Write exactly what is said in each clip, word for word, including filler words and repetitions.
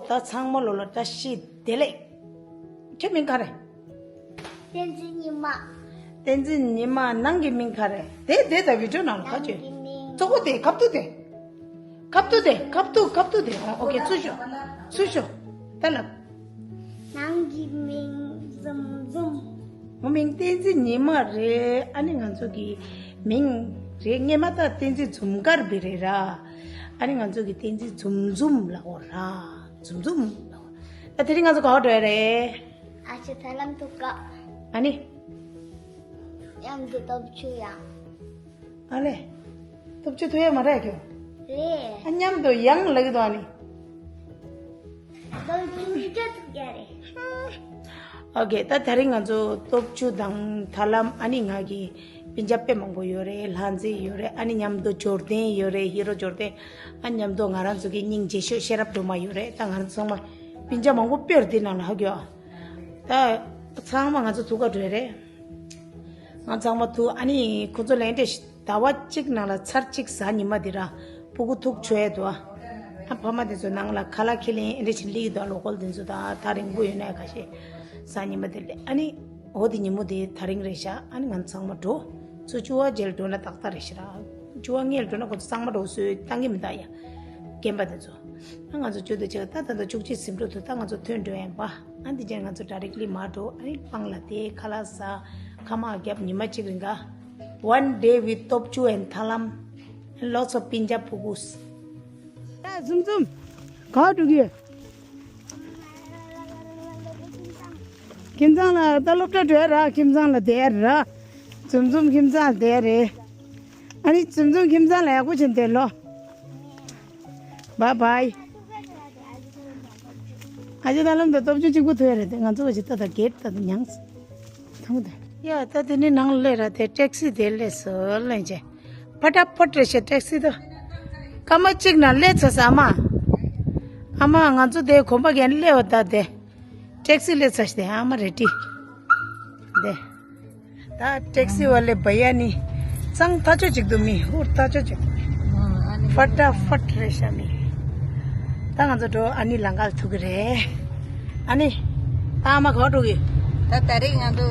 ད་ཚང་མ་ལོ་ལ་བཀྲ་ཤིས་བདེ་ལེགས། ཁྱོད་མིང་ག་རེད། བསྟན་འཛིན་ཉི་མ། བསྟན་འཛིན་ཉི་མ། ནང་གི་མིང་ག་རེད། དེ་དེ་ད་བི་ཌིའོ་ནང་ལ་ཁ་ཆོད། ནང་གི་མིང་། གཙོ་བོ་དེ་ཁབ་ཏུ་དེ། ཁབ་ཏུ་དེ་ཁབ་ཏུ་ཁབ་ཏུ་དེ། ཨོ་ཨོ་ཁེ། ཚུར་ཤོག། ཚུར་ཤོག། ད་ལབ། ནང་གི་མིང་འཛུམ་འཛུམ། ངའི་མིང་བསྟན་འཛིན་ཉི་མ་རེད། ཨ་ནི་ང་ཚོ་གི་མིང་རེད། སྔས་མ་ད་བསྟན་འཛིན་འཛུམ་དཀར་བི་རེད་ར། ཨ་ནི་ང་ཚོ་གི་བསྟན་འཛིན་འཛུམ་འཛུམ་ལབ་དགོས་ར། འཛུམ་འཛུམ་ལབ་དགོས། ད་དེ་རིང་ང་ཚོ་ག་པར་འགྲོ་ཡ་རེད། ཨ་ཅེ་ཐར་ལམ་དུ་ཀ། ཨ་ནི། མཉམ་དུ་སྟོབས་ཆུ་ཡང་། ཨ་ལེ། སྟོབས་ཆུ་ཐུག་ཡ་མ་རེད་ཁྱོད། རེད། ཨ་མཉམ་དུ་ཡང་ལབ་ཀྱི་འདུག་ཨ་ནི། སྟོབས་ཆུ་མི་སྐྱོ་ཐུག་ཡ་རེད། ཨོ་ཁེ། ད་དེ་རིང་ང་ཚོ་སྟོབས་ཆུ་དང་ཐར་ལམ། ཨ་ནི་ང་གི་སྤུན་ཀྱག་དཔེ་མང་པོ་ཡོད་རེད། ལྷ་མཛེས་ཡོད་རེད། ཨ་ནི་མཉམ་དུ་འབྱོར་ལྡན་ཡོད་རེད། ཧི་རོ་འབྱོར་ལྡན། ཨ་མཉམ་དུ་ང་རང་ཚོ་གི་སྙིང་རྗེ་ཤོས་ཤེས་རབ་སྒྲོལ་མ་ཡོད་རེད། ད་ང་རང་ཚོ་ཚང་མ་སྤུན་ཀྱག་མང་པོ་དཔེར་འདི་ནང་ལ་ཧ་གོ། ད་ཚང་མ་ང་ཚོ་ཐུག་ག་འགྲོ་ཡ་རེད། ང་ཚང་མ་ཐུག། ཨ་ནི་ཁོ་ཚོ་ལན་འདྲེ་ཟླ་བ་གཅིག་ནང་ལ་ཚར་གཅིག་གཟའ་ཉི་མ་འདི་ར་སྤུ་གུ་ཐུག་ཆོག་ཡ་འདུག། ཨ་ཕ་མ་དེ་ཚོ་ནང་ལ་ཁ་ལག་ཁས་ལེན་འདྲེ་ཞིག་སླེབས་ཀྱི་འདུག། ལོ་ཀོལ་དེ་ཚོ་ད་ཐག་རིང་པོ་ཡོད་ན་ཁ་ཤས་གཟའ་ཉི་མ་དེ་སླེབས། ཨ་ནི་འོ་དེ་ཉིན་མོ་དེ་ཐག་རིང་རེད་ཤག། ཨ་ནི་ང་ཚང་མ་འགྲོ། ཚོ་བཅུ་པ་རྗེས་ལ་འགྲོ་ན་ཏག་ཏག་རེད་ཤག་ར། བཅུ་པ་སྔས་ལ་འགྲོ་ན་ཁོ་ཚོ་གཙང་མ་འགྲོ་སྲོལ་བཏང་གི་མི་འདུག་ཡ། རྒན་པ་དེ་ཚོ། ཨ་ང་ཚོ་བཅུ་དང་གཅིག་ད་ད་ལྟ་བཅུ་གཅིག་ཟིན་འགྲོ་འདུག། ད་ང་ཚོ་ཐོན་འགྲོ་ཡ་ཡིན་པ། ཨ་འདི་རྗེས་ང་ཚོ་ཌའི་རེག་ལི་མར་འགྲོ། ཨ་ནི་སྤང་ལ་བསྡད། ཁ་ལག་ཟ། ཁ་མག་བརྒྱབ། ཉི་མ་གཅིག་རིང་ག One day with Topchu and Thalam and lots of Pinja Pugus. ཡ་འཛུམ་འཛུམ། ག་འགྲོ་གི། ཁྱིམ་ཚང་ལ་ད་སློབ་གྲྭ་འགྲོ་ཡ་ར། ཁྱིམ་ཚང་ལ་བསྡད་ཡ་ར། འཛུམ་འཛུམ་ཁྱིམ་ཚང་བསྡད་ཡ་རེད། ཨ་ནི་འཛུམ་འཛུམ་ཁྱིམ་ཚང་ལ་ཡག་པོ་བྱས་བསྡད་ལོ། བཱའི་བཱའི། ཨ་ཅེ་ད་ལམ་དུ་སྟོབས་ཆུ་གཅིག་པུ་ཐུག་ཡ་རེད་དེ། ང་ཚོ་བ་ཅི་ད་ད་གེད་ད་ད་མྱངས་ཐུང་དེ། ཡ་ད་དེ་ནི་ནང་ལ་སླེབས་ར། དེ་ཊེག་སི་དེ་སླེབས་སོང་ལན་ཅེ། ཕ་ཏྲ་ཕོ་ཏྲ་ཤེ་ཊེག་སི་དོ། སྐར་མ་གཅིག་ནང་སླེབས་ཚར་སོང་ཨ་མ། ཨ་མ་ང་ཚོ་དེ་གོམ་པ་གན་སླེབས་བ་ད་དེ། ཊེག་སི་སླེབས་ཚར་ཤི་དེ། ཨ་མ་རེ་ཏི། དེ། ད་ཊེག་སི་ཝ་ལེ་བ་ཡ་ནི། གཙང་ཐག་ཆོད་ཅིག་འདུག་མི་ཧུར་ཐག་ཆོད་ཅིག་འདུག། ཕ་ཏྲ་ཕོ་ཏྲ་ཤ་མི། ད་ང་ཚོ་འགྲོ། ཨ་ནི་ལམ་ཁ་ལ་ཐུག་གི་རེད། ཨ་ནི། ད་ཨ་མ་ག་པར་འགྲོ་གི། ད་ད་རེས་ང་ཚོ་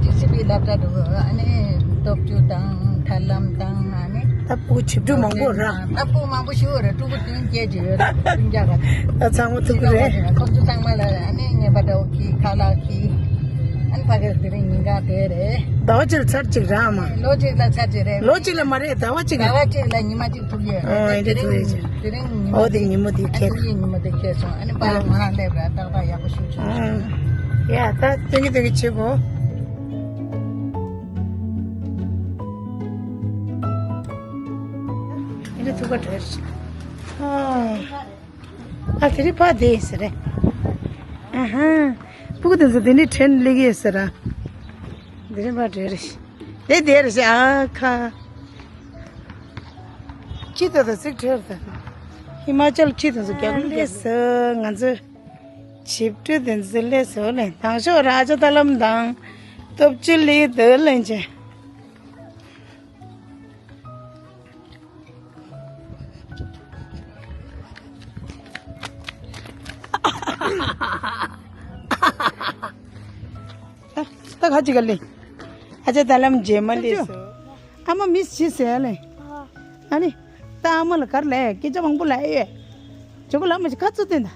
ཊི་སི་པི་སློབ་གྲྭ་འགྲོ། ཨ་ནི་སྟོབས་ཆུ་དང་ཐར་ལམ་དང་། ཨ་ནི་ད་སྤུ་གུ་བྱིས་ཕྲུག་མང་པོ་ར། ད་སྤུ་གུ་མང་པོ་ཞིག་ཡོད་རེད། ཕྲུ་གུ་བདུན་བརྒྱད་ཅིག་ཡོད་རེད། སྤུན་ཀྱག་ག་ད་ཚང་མ་ཐུག་གི་རེད། ཁོང་ཚོ་ཚང་མ་ལ་ཨ་ནི་ངའི་ཕ་ཏྲ་ཨོ་ཁི་ཁ་ལག་ཁི། ཨ་ནི་ཕ་གིར་དེ་རིང་ཉིན་གང་དེ་རེད། ཟླ་བ་གཅིག་ལ་ཚར་གཅིག་ར་མ། ལོ་གཅིག་ལ་ཚར་གཅིག་རེད། ལོ་གཅིག་ལ་མ་རེད། ཟླ་བ་གཅིག་ལ། ཟླ་བ་གཅིག་ལ་ཉི་མ་གཅིག་ཐུག་ཡོད། ཨོ་ཨེ་འདྲ་ཐུག་ཡོད་ཅིག། དེ་རིང་ཉི་མ། ཨོ་དེ་ཉིན་མོ་དེ་ཁེལ། ཨ་ནི་ཉིན་མོ་དེ་ཁེལ་སོང་། ཨ་ནི་པཱ་ལགས་ང་རང་སླེབས་ར། ཏག་ཏག་ཡག་པོ་ཞུ་ཆོག། ཨ་ཡ་ད་སྟོན་གི་སྟོན་གི་བྱེད་གོ། ཨེ་འདྲ་ཐུག་པ་བྲོས་ཤིག། ཨ་ཨ་དེ་རིང་ཕ་དེ་ཟེར་རེད། ཨ་ཧ། སྤུ་གུ་དེ་ཚོ་དེ་ནས་ཁྲེན་སླེབས་ཀྱི་ཟེར་ར། དེ་རིང་ཕ་བྲོས་རེད། དེ་དེ་རེད་ཤག། ཨ་ཁ། ཁྱི་དེ་ཚོ་ཚིག་ཁྲེར་དང་། ཧི་མ་ཅལ་ཁྱི་དེ་ཚོ་རྒྱག་ལེ་སོ། ང་ཚོ་བྱིས་པ་དེ་ཚོ་ལེ་སོ་ལེ། དང་ཤོག་ར། ཨ་ཅེ་ད་ལམ་དང་སྟོབས་ཆུ་ལི་དེ་ལེན་ཆེ། ད་ཁ་ཅིག་ག་ལེ། ཨ་ཅེ་ད་ལམ་རྗེས་མ་ལེ་སོ། ཨ་མ་མིས་ཅི་ཟེར་ལེ། ཨ་ནི། ད་ཨ་མ་ལ་གར་ལེ་སྐད་ཆ་མང་པོ་ལ་ཨེ་ཡོད། ཇོ་གུ་ལ་མ་ཅི་ཁ་ཚུ་ཏེ་ད།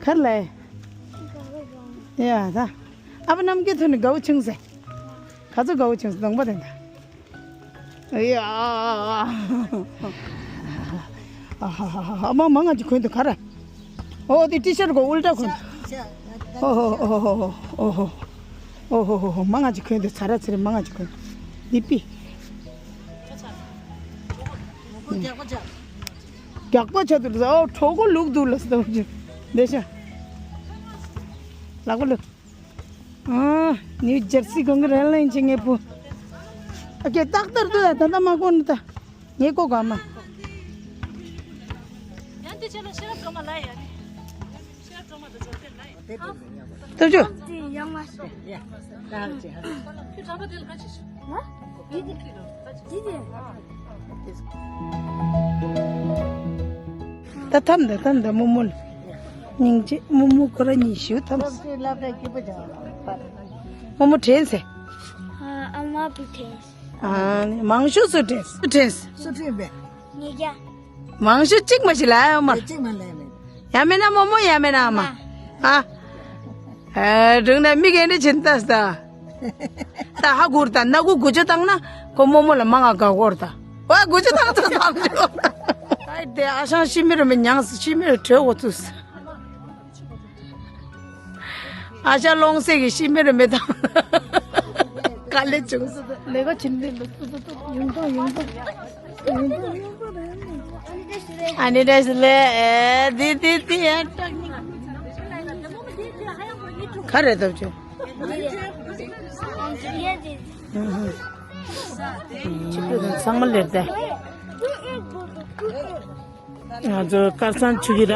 གར་ལེ། ཡ་ད། ཨ་བ་ནམ་གི་ཐོན་ནི་གའུ་ཆིང་སེ། ཁ་ཚུ་གའུ་ཆིང་སེ་གདོང་པ་ཏེ་ད། ཡ། ཨ་མ་མ་ང་ཅི་གོན་དུ་ག་ར། ཨོ་དེ་ཊི་ཤར་གོ་ཨུལ་ཏྲ་གོན། ཨོ་ཧོ་ཨོ་ཧོ་ཨོ་ཧོ། ཨོ་ཧོ་ཧོ་ཧོ། མ་ང་ཅི་གོན་དུ་ཚ་ར་ཚེ་རེ་མ་ང་ཅི་གོན། དེ་པི། རྒྱག་པ་ཆ་དུ་ཨོ་གྲོགས་པོ་ལུག་འདུག་ལ་སྟོན་གྱི། དེ་ཤ། ལག་པ་ལུག། ཨ་ནིའུ་ཇར་སི་གོང་གི་རེད་ལེན་ཆེ་ངེས་པོ། ཨ་ཀེ་ཏག་ཏར་དུ་ད་ད་མ་གོ་ནི་ད། ངེས་ཀོ་ག་མ། ཡང་དེ་ཆེ་ལ་ཤེས་རབ་སྒྲོལ་མ་ལ་ཡ་ནི། ཤེས་རབ་སྒྲོལ་མ་དང་འབྱོར་ལྡན་ལ་ཡ། སྟོབས་ཆུ། ཁྱོད་གྲྭ་པ་དེ་ལ་ག་ཅི་ཞུ། ང་། ཡིན་གྱི། ཡིན་གྱི། ད་ ཐམ་ད་ཐམ་ད་རྨོ་མོ་ལ། སྙིང་རྗེ། རྨོ་མོ་ཁོ་ར་གཉིས་ཞུ་ཐམ། རྨོ་མོ་དྲན་སེ། ཨ་མ་བུ་དྲན། ཨ་ནི་མང་ཤོས་སུ་དྲན། སུ་དྲན། སུ་དྲན་པས། ཉིས་བརྒྱ། མང་ཤོས་གཅིག་མ་ཞིག་ལ་ཡོད་མ། གཅིག་མ་ལ་ཡོད་མེད། ཡ་མེད་ན་རྨོ་མོ། ཡ་མེད་ན་ཨ་མ། ཨ། ཨ་སྒྲུང་ན་མིག་ཨེ་འདྲ་བྱིན་ཏས་ད། ད་ཧ་གོ་ར་ད། སྣ་ཁུག་དགུ་བཅུ་བཏང་ན་ཁོ་རྨོ་མོ་ལ་མང་ང་དགའ་གོ་ར་ད། ཝ་དགུ་བཅུ་བཏང་ཚོད་བཏང་ཆོག་ཨ་དེ་ཨ་ཞང་ཤི་མི་རུ་མི་ཉང་ཤི་མི་རུ་བྲོས་འོ་ཚུས། ཨ་ཞང་ལོང་སེ་གི་ཤི་མི་རུ་མི་བཏང་། དཀའ་ལས་བྱུང་སོང་། ལས་ཀ་བྱིན་མི་འདུག་ཡོང་ཐོང་ཡོང་ཐོང་། ཨ་ནི་འདྲ་ཞིག་ལས་ཨེ་དི་དི་དི་ཨ་ཏྲག་ནི། ག་རེ་ཐོབ་ཆོག་ཆིག་ཏུ་དང་ཚང་མ་ལེར་ཏེ། ང་ཚོ་དཀར་ཚང་ཆུ་གི་ར།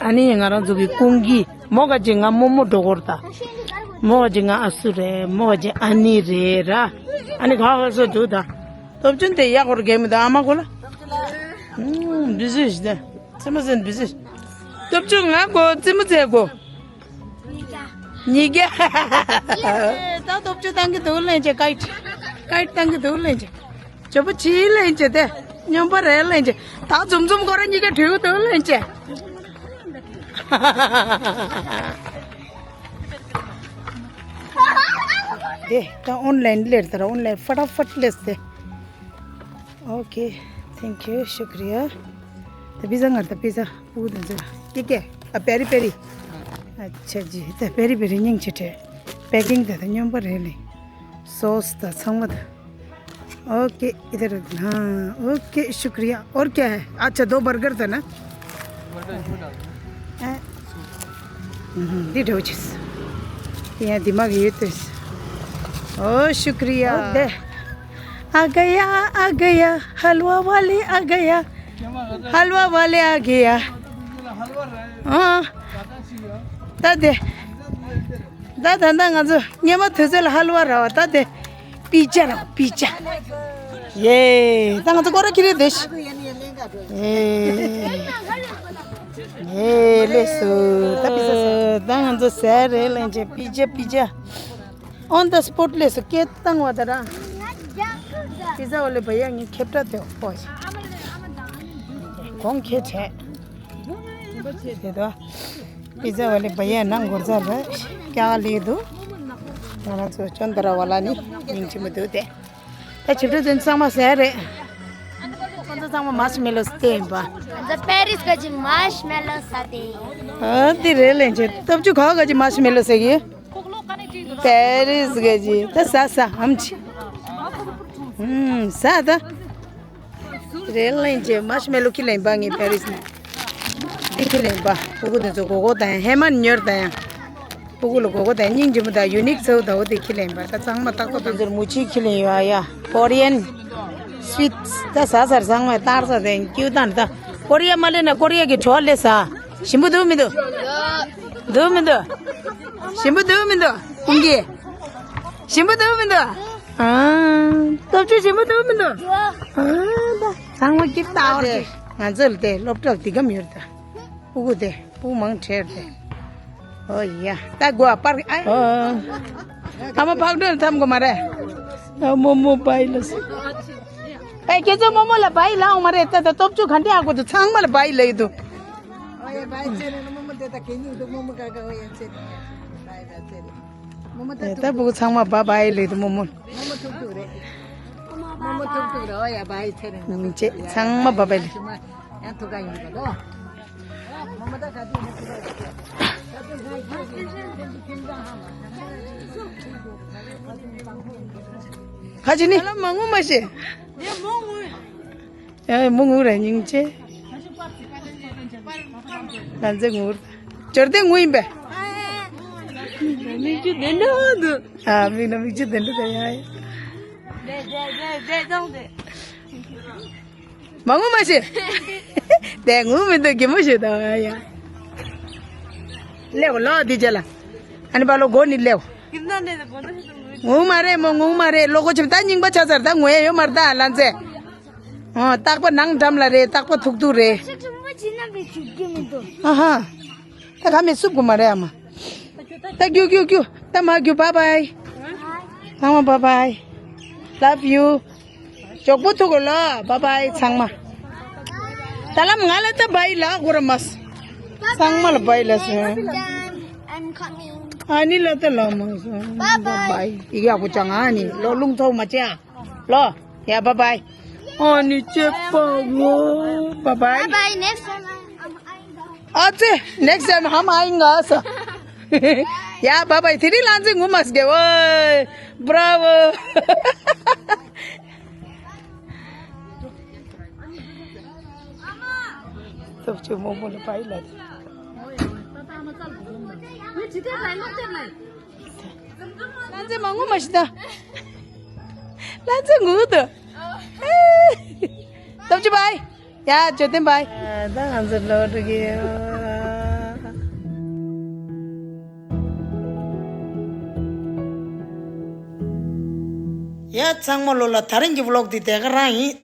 ཨ་ནི་ང་རང་ཚོ་གི་ཀུང་གི་མོ་ག་ཅིག་ང་རྨོ་མོ་འགྲོ་གོ་ར་ད། མོ་ག་ཅིག་ང་ཨ་སུ་རེད། མོ་ག་ཅིག་ཨ་ནི་རེད་ར། ཨ་ནི་ག་ག་སོ་འདུག་ད། སྟོབས་ཆུང་དེ་ཡག་པོར་གས་མི་འདུག་ཨ་མ་གོ་ལ། ཨུམ་བི་ཟི་ཞིག་ད། ཙི་མ་ཟན་བི་ཟི། སྟོབས་ཆུང་ང་གོ་ཙི་མ་ཚེ་གོ། ཉིས་བརྒྱ། ད་སྟོབས་ཆུང་བཏང་གི་འདུག་ལེན་ཅེ་ཀའིཊ། ཀའིཊ་བཏང་གི་འདུག་ལེན་ཅེ། ཇོ་བོ་ཆི་ལེན་ཅེ་དེ། སྨྱོན་པ་རེད་ལེན་ཅེ། ད་འཛུམ་འཛུམ་ཁོ་ར་གཉིས་ཀ་བྲོས་འདུག་ལེན་ཅེ། དེ་ད་ཨོན་ལན་ལེར་ད་ར་ཨོན་ལན་ཕ་ཏ་ཕ་ཏ་ལེས་དེ། Okay, thank you, ཤུ་ཀྲི་ཡ། ད་པི་ཛ་ངར་ད་པི་ཛ་པུ་དང་ཛ་ཀེ་ཀེ། ཨ་པེ་རི་པེ་རི། ཨ་ཆ་ཇི་ད་པེ་རི་པེ་རི་སྙིང་རྗེ་སྤྲད། པེ་ཀིང་ད་ད་སྨྱོན་པ་རེད་ལེ། སོ་སི་ད་ཚང་མ་ད། Okay, इधर रखना। Okay, शुक्रिया। और क्या है? अच्छा, दो बर्गर था ना? हाँ। हम्म, दे दो चीज। यहाँ दिमाग ये तो इस-, ओ, शुक्रिया। ओ, दे। आ गया, आ गया, हलवा वाले आ गया। हलवा वाले आ गया। हाँ। ता दे। ད་ད་ད་ང་ཚོ་ཉི་མ་དུས་ཚོད་ལ་ཧལ་བ་ར་བ་ད་དེ་པི་ཅ་ར་པི་ཅ། ཡེ་ད་ང་ཚོ་སྐོར་ར་ཁྱེར་རེ་དེ་ཤི། ཡེ་ཡེ་ལེ་སུ་ད་པི་ཟ་ཟ། ད་ང་ཚོ་ཟས་རེད་ལེན་ཅེ་པི་ཅ་པི་ཅ། On the spot ལེ་སུ་སྐད་བཏང་བ་ད་ར། པི་ཟ་བ་ལེ་བ་ཡ་ངའི་ཁེབས་ཏྲ་དེ་ཧོ་ཤི། གོང་ཁེ་ཆེ། དེ་དོ། པི་ཛ་བ་ལི་བ་ཡ་ནང་སྒོར་ཟ་ར་ཀྱ་ལི་དུ། ང་རང་ཚོ་ཅོན་ཏ་ར་བ་ལ་ནི་མིང་ཆི་མི་འདུག་སྟེ། ད་ཆིབས་ར་དེ་ཚང་མ་ཟས་རེད། ཁོ་ཚོ་ཚང་མ་མཱ་ཤི་མེ་ལོ་སྟེ་ཡིན་པ། ང་ཚོ་པེ་རིས་ག་ཅི་མཱ་ཤི་མེ་ལོ་ཟ་དེ། ཨ་དེ་རེད་ལེན་ཅེ་སྟོབས་ཆུ་ག་ག་ཅི་མཱ་ཤི་མེ་ལོ་ཟ་གི། པེ་རིས་ག་ཅི་ད་ཟ་ཟ་ཨམ་ཆི། ཧུམ་ཟ་ད། རེད་ལེན་ཅེ་མཱ་ཤི་མེ་ལོ་ཁྱི་ལེན་པ་ངའི་པེ་རིས་ནས། དེ་ཁྱི་ལེན་པ་ཕྲུ་གུ་དེ་ཚོ་གོ་གོ་དང་ཧེ་མ་ཉོར་དང་ཡང་། ཕྲུ་གུ་ལ་གོ་གོ་དང་སྙིང་རྗེ་མོ་དང་ཡུ་ནིག་ཚོ་དང་འོ་དེ་ཁྱི་ལེན་པ་ད་ཚང་མ་ཏག་ཏག་དང་། དེ་ཚོར་མུ་ཆི་ཁྱི་ལེན་ཡོད་ཨ་ཡ། ཀོ་རི་ཡན་སུ་ཝིཊ་ད་ཟ་ཟར་ཚང་མས་ཏག་ས་དེ་ཀྱུ་དང་ད་ཀོ་རི་ཡ་མ་ལེན་ན་ཀོ་རི་ཡ་གི་བྲོ་བ་ལེ་ཟ། ཞིམ་པོ་འདུག་མི་འདུག་འདུག་མི་འདུག་ཞིམ་པོ་འདུག་མི་འདུག་ཁོང་གིས། ཞིམ་པོ་འདུག་མི་འདུག་ཨ། སྟོབས་ཆུ་ཞིམ་པོ་འདུག་མི་འདུག་ཨ། ད་ཚང་མ་སྐྱིད་ལྟ་བར་ཅིག་ང་ཚོ་ལ་དེ་སློབ་གྲྭ་འདི་གམ་ཡོད་ད། ཕྲུ་གུ་དེ་ཕྲུ་གུ་མང་ཁྲེར་དེ། ཨོ་ཡ། ད་དགོས་པར་ཨ། ཨ་མ་ཕག་སྒྲོན་ཐམ་གོ་མ་རེད། ཨ་མོ་མོ་བའི་ལ་སི། ཨེ་ཁྱེད་ཚོ་མོ་མོ་ལ་བའི་ལ་འོང་མ་རེད་ད། ད་སྟོབས་ཆུ་ག་འདྲ་ཨ་གོ་དུ་ཚང་མ་ལ་བའི་ལ་ཡོད་དུ། ཨོ་ཡ་བའི་ཚེ་རིང་མོ་མོ་དེ་ད་གད་སྙིགས་འདུག་མོ་མོ་ག་ག་ཨོ་ཡ་ཚེ་རིང་ཡ་ཚེ་རིང་བའི་བའི་ཚེ་རིང་། ད་ཕྲུ་གུ་ཚང་མ་བ་བའི་ལེ་དུ་མོ་མོ། མོ་མོ་ཐུག་ཐུག་རེད། མོ་མོ་ཐུག་ཐུག་རེད། ཨོ་ཡ་བའི་ཚེ་རིང་མོ་མོ་ཚེ་ཚང་མ་བ་བའི་ལེ། ཡང་ཐུག་ག་ཡིན་པ་དོ། མོ་མོ་ད་ག་དུས་ནས་ཐུག་ག་ཡིན་པ། ཁ་ཅི་ནི། ལ་མ་ངུ་མ་ཤེས། ཡ་མོ་ངུ་ར་སྙིང་རྗེ། ང་ཚོ་ངུ། འབྱོར་ལྡན་ངུ་ཡིན་པས། མིག་ཆུ་དེ་འདྲ་འདུག་ཨ་མིག་ན་མིག་ཆུ་དེ་འདྲ་དེ་ཡ། མ་ངུ་མ་ཤེས། དེ་ངུ་མི་འདུག་གི་མོ་ཤེས་དང་ཡ། ལེའོ་ལོ་དེ་ཅ་ལ། ཨ་ནི་པ་ལོ་གོ་ནི་ལེའོ། ངུ་མ་རེད་མོ་ངུ་མ་རེད། ལོ་གོ་ཆིབ་ད་རྙིང་པ་ཆ་ཚར་ད་ངུ་ཡ་ཡོད་མ་རེད་ད་ལ་མཛེ། ཨོ་རྟག་པ་ནང་འགྲམ་ལ་རེད། རྟག་པ་ཐུག་ཐུག་རེད། ཅི་ན་བེ་ཅུ་གི་མི་འདུག་ཨ་ཧ། ད་ག་མེད་སུབ་གོ་མ་རེད་ཨ་མ། ད་རྒྱུག་རྒྱུག་རྒྱུག་ད་མ་རྒྱུག bye bye། ཚང་མ་bye bye། Love you། ཇོག་པོ་ཐུག་གོ་ལ་bye bye ཚང་མ། ད་ལམ་ང་ལ་ད་bye ལ་གོ་ར་མ། ཚང་མ་ལ་bye ལ་སོང་། I'm coming. ཨ་ནི་ལ་ད་ལ་མ་སོང་bye bye bye། ཡི་ག་ཡག་པོ་ཅང་ཨ་ནི་ལོ་རླུང་ཚོགས་མ་བྱེད་ཨ། ལོ། ཡ་bye bye། ཨ་ནི་ཅེ་པ་ངོ་bye bye bye bye next time I'm I'm ཨ་ཙི། next time ཧམ་ཨ་ཡིན་ང་ས། ཡ་bye bye། དེ་རིང་ལང་ཚེ་ངུ་མ་སྐྱེ་བོ། bravo། སྟོབས་ཆེ་མོ་མོ་ལ་bye ལ། ལང་ཚེ་མ་ངུ་མ་ཤི་ད། ལང་ཚེ་ངུ་ད། སྟོབས་ཆེ་bye། ཡ་ཇོ་ཏན་bye། ད་ང་ཚོ་ལོག་འགྲོ་གི་ཡོད། ཡ་ཚང་མ་ལོ་ལ་ད་རིང་གི་vlog འདི་དེ་ག་རང་ཡིན།